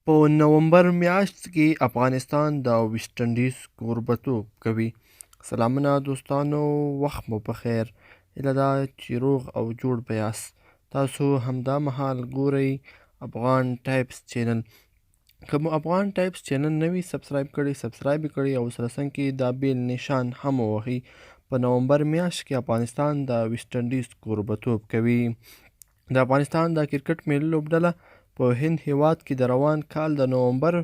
په نومبر میاشت کې افغانستان د ویسټ انډیز کوربتوب کوي. سلامونه دوستانو، وخت مو په خیر. هیله ده چې روغ او جوړ به یاست. تاسو همدا مهال ګورئ افغان ټایپس چینل. که مو افغان ټایپس چینل نه وي سبسکرایب کړی، سبسکرایب یې کړئ او سره څنګ کې دا بیل نشان هم ووهئ. په نومبر میاشت کې افغانستان د ویسټ انډیز کوربتوب کوي. د افغانستان د کرکټ ملي لوبډله په هند هیواد کې د روان کال د نومبر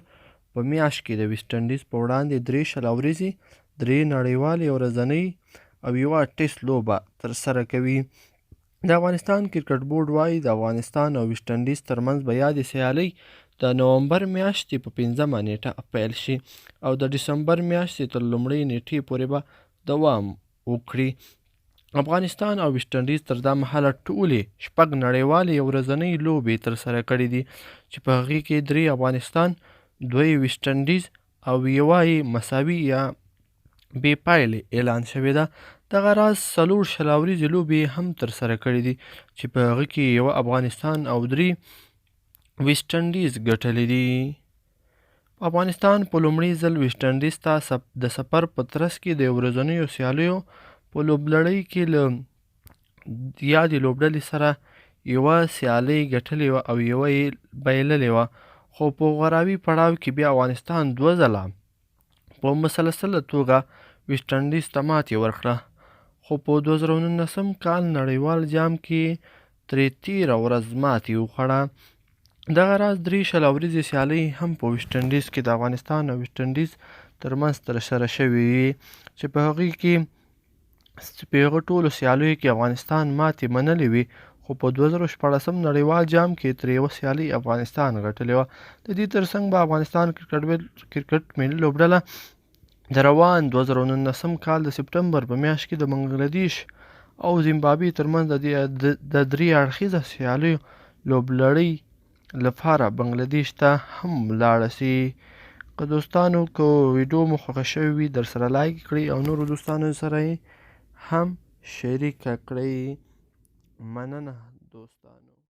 په میاشت کې د ویسټ انډیز په وړاندې 3 شل اوریزې، 3 نړیوالې ورځنۍ او 1 ټیسټ لوبه ترسره کوي. د افغانستان کرکټ بورډ وایي د افغانستان او ویسټ انډیز ترمنځ به یادې سیالۍ د نومبر میاشتې په 5مه نیټه پیل شي او د ډسمبر میاشتې تر لومړۍ نیټې پورې به دوام وکړي. افغانستان او ویسټ انډیز تر دا مهاله ټولې 6 نړیوالې یو ورځنۍ لوبې ترسره کړې دي چې په هغې کې 3 افغانستان، 2 ویسټ انډیز او 1 یې مساوي یا بې پایلې اعلان شوې ده. دغه راز 4 شل اوریزې لوبې هم ترسره کړې دي چې په هغه کې 1 افغانستان او 3 ویسټ انډیز ګټلې دي. افغانستان په لومړي ځل ویسټ انډیز ته د سفر په ترڅ کې د ورځنیو سیالیو په لوبلړۍ کې له یادې لوبډلې سره 1 سیالۍ ګټلې وه او 1 یې بایللې وه، خو په غوراوي پړاو کې بیا افغانستان 2 ځله په مسلسله توګه ویسټ انډیز ته ماتې ورکړه، خو په 2019 کال نړیوال جام کې ترې تېره ورځ ماتې وخوړه. دغه راز 3 شل اوریزې سیالۍ هم په ویسټ انډیز کې د افغانستان او ویسټ انډیز ترمنځ ترسره شوې وې چې په هغې کې په هغو ټولو سیالیو کې افغانستان ماتې منلې وې، خو په 2016 نړیوال جام کې ترې 1 سیالۍ افغانستان ګټلې وه. د دې ترڅنګ به افغانستان کرکټ ملي لوبډله د روان 2019 کال د سپټمبر په میاشت کې د بنګلادیش او زیمبابوې ترمنځ د 3 اړخیزه سیالیو لوبلړۍ لپاره بنګلادیش ته هم لاړه شي. که دوستانو که ویډیو مو خوښه شوې وي در سره لایک کړئ او نورو دوستانو سره یې هم شریکه کړئ. مننه دوستانو.